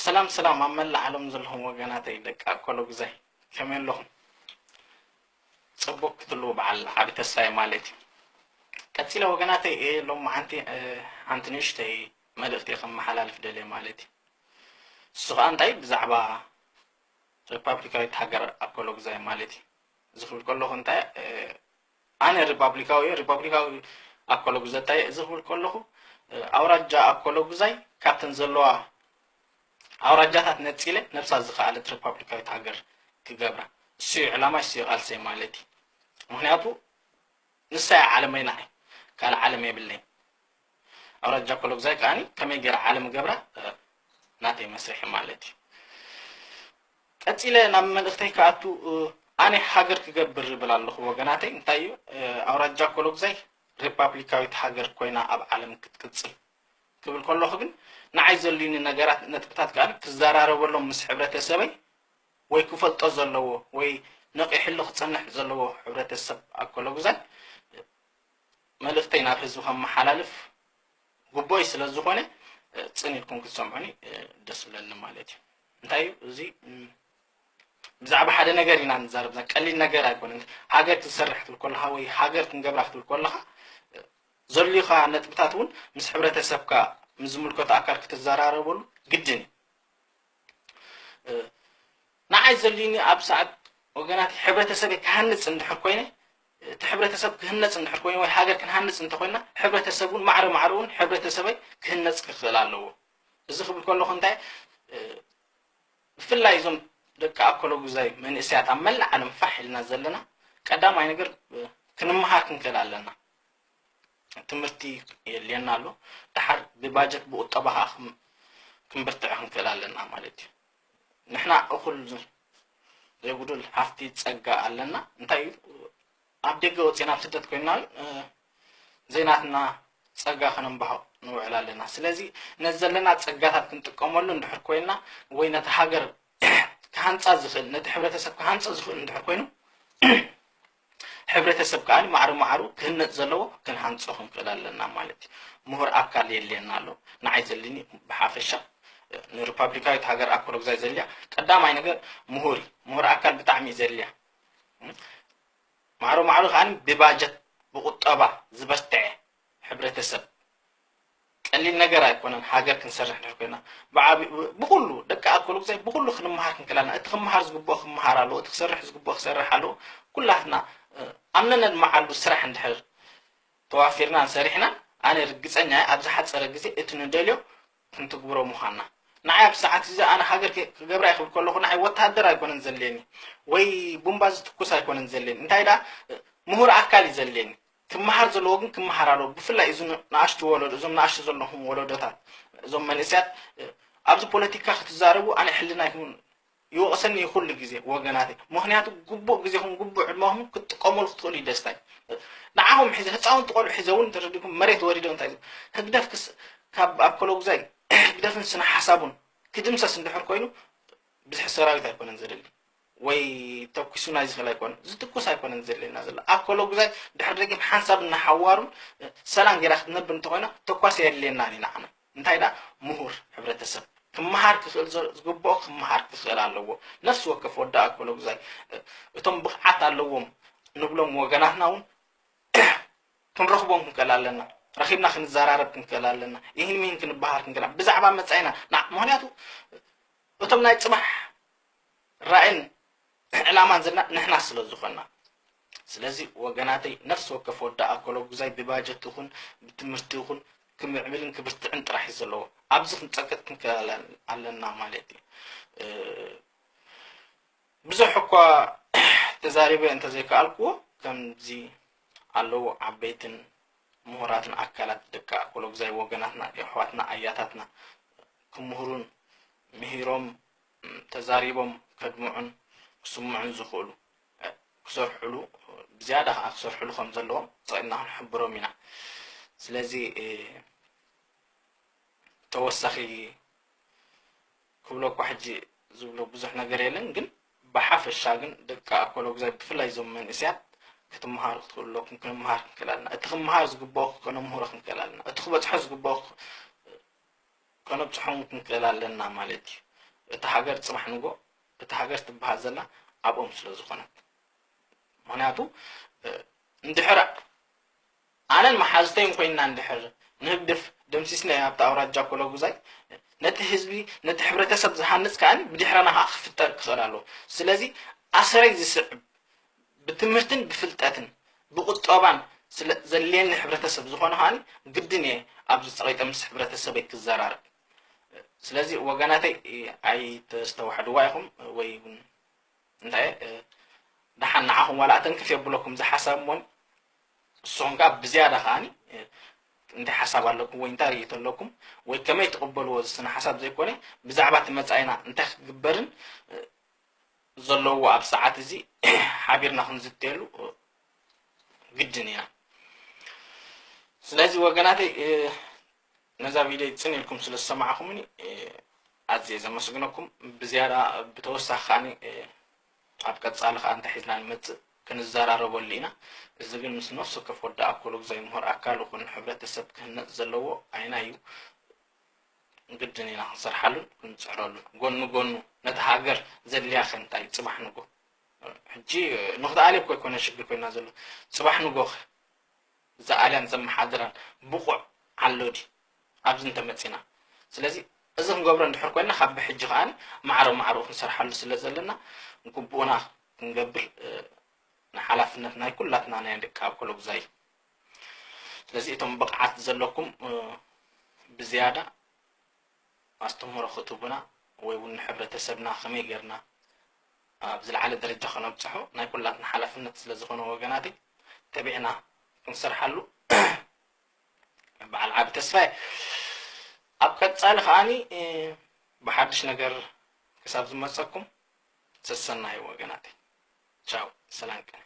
ሰላም ሰላም ኣብ መላእ ዓለም ዘለኹም ወገናተይ ደቂ ኣኮሎ ግዛይ ከመይ ኣለኹም? ጽቡቅ ክትህልዉ በዓል ዓቢ ተስፋ እየ ማለት እዩ። ቀጺለ ወገናተይ እየ ሎማዓንቲ ሓንቲ ንእሽተይ መልእኽቲ እየ ከመሓላልፍ ደልየ ማለት እዩ። እሱ ኸኣ እንታይ ብዛዕባ ሪፓብሊካዊት ሃገር ኣኮሎ ግዛይ ማለት እዩ። እዚ ክብል ከለኹ እንታይ ኣነ ሪፓብሊካዊ እየ፣ ሪፓብሊካዊ ኣኮሎ ግዘታይ እዚ ክብል ከለኹ ኣውራጃ ኣኮሎ ግዛይ ካብተን ዘለዋ ኣውራጃታት ነፂለ ነብሳ ዝኸኣለት ሪፓብሊካዊት ሃገር ክገብራ እሱ እዩ ዕላማይ፣ እሱ እዩ ቃልሰይ ማለት እዩ። ምክንያቱ ንሳ እያ ዓለመይ፣ ንዓይ ካልእ ዓለም የብለይን። ኣውራጃ ኣኮሎ ግዛይ ከዓኒ ከመይ ገይረ ዓለም ገብራ ናተይ መስርሒ ማለት እዩ። ቀፂለ ናብ መልእኽተይ ክኣቱ ኣነ ሃገር ክገብር ይብል ኣለኹ ወገናተይ። እንታይ እዩ ኣውራጃ ኣኮሎ ግዛይ ሪፓብሊካዊት ሃገር ኮይና ኣብ ዓለም ክትቅፅል ክብል ከለኹ ግን ንዓይ ዘልዩኒ ነገራት ነጥብታት ከዓ ክዘራረበሎም ምስ ሕብረተሰበይ ወይ ክፈልጦ ዘለዎ ወይ ነቒሕሉ ክፀንሕ ዘለዎ ሕብረተሰብ ኣኮሎ ግዛይ መልእኽተይ ናብ ህዝቢ ከመሓላልፍ ግቡእይ ስለ ዝኾነ ፅን ኢልኩም ክትሰምዑኒ ደስ ብለኒ ማለት እዩ። እንታይ እዩ እዚ ብዛዕባ ሓደ ነገር ኢና ንዛረብ፣ ቀሊል ነገር ኣይኮነን። ሃገር ክትሰርሕ ክትብል ከለኻ ወይ ሃገር ክንገብራ ክትብል ከለኻ ዘልዩኻ ነጥብታት እውን ምስ ሕብረተሰብካ ምስ ዝምልከቶ ኣካል ክትዘራረበሉ ግድን እዩ። ንዓይ ዘልዩኒ ኣብ ሰዓት ወገናት ሕብረተሰብ ክሃንፅ እንድሕር ኮይነ እቲ ሕብረተሰብ ክህነፅ እንድሕር ኮይኑ ወይ ሃገር ክንሃንፅ እንተኮይና ሕብረተሰብ እውን ማዕረ ማዕረ እውን ሕብረተሰበይ ክህነፅ ክኽእል ኣለዎ። እዚ ክብል ከለኹ እንታይ ብፍላይ እዞም ደቂ ኣኮሎ ጉዛይ መንእሰያት ኣብ መላእ ዓለም ፋሕ ኢልና ዘለና ቀዳማይ ነገር ክንመሃር ክንክእል ኣለና። ትምህርቲ የድልየና ኣሎ። ደሓር ብባጀት ብቁጠባ ከዓ ክንብርትዕ ክንክእል ኣለና ማለት እዩ። ንሕና እኹል ዘይጉዱል ሃፍቲ ጸጋ ኣለና። እንታይ እዩ ኣብ ደገ ወፂና ኣብ ስደት ኮይና ዘይናትና ጸጋ ከነንባሆ ንውዕል ኣለና። ስለዚ ነዚ ዘለና ጸጋታት ክንጥቀመሉ እንድሕር ኮይና ወይ ነቲ ሃገር ክሃንፃ ዝኽእል ነቲ ሕብረተሰብ ክሃንፆ ዝኽእል እንድሕር ኮይኑ ሕብረተሰብ ከዓ ማዕረ ማዕሩ ክህነፅ ዘለዎ ክንሃንፆ ክንክእል ኣለና ማለት እዩ። ምሁር ኣካል የድልየና ኣሎ። ንዓይ ዘልኒ ብሓፈሻ ንሪፓብሊካዊት ሃገር ኣኮሎ ግዛይ ዘልያ ቀዳማይ ነገር ምሁር እዩ። ምሁር ኣካል ብጣዕሚ እዩ ዘልያ። ማዕሮ ማዕሮ ከዓ ብባጀት ብቁጠባ ዝበርትዐ ሕብረተሰብ ቀሊል ነገር ኣይኮነን። ሃገር ክንሰርሕ ድሕር ኮይና ብዓብኡ ብኩሉ ደቂ ኣኮሎ ግዛይ ብኩሉ ክንመሃር ክንክእል ኣለና። እቲ ክመሃር ዝግብኦ ክመሃር ኣለዎ፣ እቲ ክሰርሕ ዝግብኦ ክሰርሕ ኣለዎ። ኩላትና ኣብ ነነድመዓሉ ስራሕ እንድሕር ተዋፊርናን ሰሪሕናን ኣነ ርግፀኛ እየ ኣብ ዝሓፀረ ግዜ እቲ ንደልዮ ክንትግብሮ ምዃንና። ንዓይ ኣብዚ ሰዓት እዚ ኣነ ሃገር ክገብራ እየ ክብል ከለኹ ንዓይ ወታሃደር ኣይኮነን ዘድልየኒ ወይ ቡምባ ዝትኩስ ኣይኮነን ዘድልየኒ። እንታይ ደኣ ምሁር ኣካል እዩ ዘድልየኒ። ክመሃር ዘለዎ ግን ክመሃር ኣለዎ። ብፍላይ እዚ ንኣሽቱ ወለዶ እዞም ንኣሽቱ ዘለኹም ወለዶታት እዞም መንእሰያት ኣብዚ ፖለቲካ ክትዛረቡ ኣነ ሕልናይ ይወቕሰኒ እዩ ኩሉ ግዜ ወገናተይ። ምኽንያቱ ግቡእ ግዜኹም ግቡእ ዕድመኹም ክትጥቀመሉ ክትኽእሉ እዩ ደስታይ። ንዓኹም ሒዘ ህፃውንቲ ቆልዑ ሒዘ እውን ተረዲኩም መሬት ወሪዶ እንታይ ህግደፍ ክስ ካብ ኣኮሎ ጉዛይ ህግደፍን ስነ ሓሳቡን ክድምሰስ እንድሕር ኮይኑ ብዙሕ ሰራዊት ኣይኮነን ዘደሊ ወይ ተኩሱና ዝኽእል ኣይኮነን ዝትኩስ ኣይኮነን ዘድልየና ዘሎ ኣኮሎ ጉዛይ ድሕር ደጊም ሓንሳብ እናሓዋሩን ሰላም ጌራ ክትነብር እንተኮይና ተኳሲ የድልየና እዩ ንዓና። እንታይ ደኣ ምሁር ሕብረተሰብ ክመሃር ክኽእል ዝግብኦ ክመሃር ክኽእል ኣለዎ። ነፍሲ ወከፍ ወዲ ኣኮሎ ጉዛይ እቶም ብቕዓት ኣለዎም ንብሎም ወገናትና እውን ክንረኽቦም ክንክእል ኣለና። ረኺብና ክንዘራረብ ክንክእል ኣለና። ይህን ሚህን ክንበሃር ክንክእል ብዛዕባ መጻኢና ምክንያቱ እቶም ናይ ፅባሕ ራእይን ዕላማን ዘለና ንሕና ስለ ዝኾንና። ስለዚ ወገናተይ ነፍሲ ወከፍ ወዲ ኣኮሎ ጉዛይ ብባጀት ይኹን ብትምህርቲ ይኹን ክምዕብልን ክብርትዕን ጥራሕ እዩ ዘለዎ። ኣብዚ ክንፀቅጥ ክንክእል ኣለና ማለት እዩ። ብዙሕ እኳ ተዛሪበ እንተዘይከኣልኩዎ ከምዚ ኣለዉ ዓበይትን ምሁራትን ኣካላት ደቂ ኣኮሎ ጉዛይ ወገናትና የሕዋትና ኣያታትና ክምህሩን ምሂሮም ተዛሪቦም ከድምዑን ክስምዑን ዝኽእሉ ክሰርሕሉ ብዝያዳ ከዓ ክሰርሕሉ ከም ዘለዎም ፀቂጥና ክንሕብሮም ኢና። ስለዚ ተወሳኺ ክብሎ እኳ ሕጂ ዝብሎ ብዙሕ ነገር የለን ግን ብሓፈሻ ግን ደቂ ኣኮሎ ጉዛይ ብፍላይ እዞም መንእስያት ክትመሃሩ ክትኽእሉ ኣለኩም። ክንመሃር ክንክእል ኣለና። እቲ ክመሃር ዝግብኦ ከነምህሮ ክንክእል ኣለና። እቲ ክበፅሖ ዝግብኦ ከነብፅሖም ክንክእል ኣለና ማለት እዩ። እታ ሃገር ጽባሕ ንጎ እታ ሃገር ትበሃል ዘላ ኣብኦም ስለ ዝኾነት። ምኽንያቱ እንድሕር ኣነን መሓዝተይን ኮይንና እንድሕር ንህግደፍ ደምሲስና ኣብቲ ኣውራጃ ኮሎጉዛይ ነቲ ህዝቢ ነቲ ሕብረተሰብ ዝሃንጽ ከኣ ብድሕረና ከዓ ክፍጠር ክኽእል ኣለዎ። ስለዚ ኣሰረይ ዝስዕብ ብትምህርትን ብፍልጠትን ብቁጠባን ስለ ዘድልየኒ ሕብረተሰብ ዝኾነ ከኣ ግድን እየ ኣብዚ ፀቒጠ ምስ ሕብረተሰበይ ክዘራረብ። ስለዚ ወገናተይ ኣይተስተዋሕድዋ ኢኹም ወይ እውን እንታይ ደሓን ንዓኹም ዋላ ኣተንክፍ የብለኩም ዝሓሳብ እሞን ንስኹም ከዓ ብዝያዳ ከዓኒ እንታይ ሓሳብ ኣለኩም ወይ እንታይ ርእይቶ ኣለኩም ወይ ከመይ ትቕበልዎ ዝስነ ሓሳብ ዘይኮነ ብዛዕባ እቲ መጻኢና እንታይ ክግበርን ዘለዎ ኣብ ሰዓት እዚ ሓቢርና ክንዝትየሉ ግድን ኢና። ስለዚ ወገናተይ ነዛ ቪድዮ ፅን ኢልኩም ስለ ዝሰማዕኹምኒ ኣዝየ ዘመስግነኩም። ብዝያዳ ብተወሳኺ ከዓኒ ኣብ ቀፃሊ ከዓ እንታይ ሒዝና ንመፅእ ክንዘራረበሉ ኢና። እዚ ግን ምስ ነፍሲ ወከፍ ወዲ ኣኮሎጉዛይ ምሁር ኣካል ይኹን ሕብረተሰብ ክህነፅ ዘለዎ ኣይና እዩ። ግድን ኢና ክንሰርሓሉን ክንፅዕረሉን ጎኒ ጎኑ ነቲ ሃገር ዘድልያ ከ እንታይ ፅባሕ ንጎ ሕጂ ንኽትኣልዮ እኮ ኣይኮነ ሽግር ኮይና ዘሎ ፅባሕ ንጎ እዛ ኣልያን ዘመሓድራን ብቑዕ ኣሎ ድዩ ኣብዚ እንተመፂና። ስለዚ እዚ ክንገብሮ እንድሕር ኮይና ካብ ብሕጂ ከዓኒ ማዕረ ማዕረኡ ክንሰርሓሉ ስለ ዘለና ግቡእና ክንገብር ንሓላፍነት ናይ ኩላትና ናይ ደቂ ኣኮሎጉዛይ። ስለዚ እቶም ብቕዓት ዘለኩም ብዝያዳ ኣስተምህሮ ክትህቡና ወይ እውን ንሕብረተሰብና ከመይ ጌርና ኣብ ዝለዓለ ደረጃ ከነብፅሖ ናይ ኩላትና ሓላፍነት ስለ ዝኾነ ወገናተይ ተቢዕና ክንሰርሓሉ በዓል ዓቢ ተስፋ እየ። ኣብ ቀፃሊ ከዓኒ ብሓድሽ ነገር ክሳብ ዝመፀኩም ሰሰናዩ ወገናተይ። ቻው፣ ሰላም ቅነ።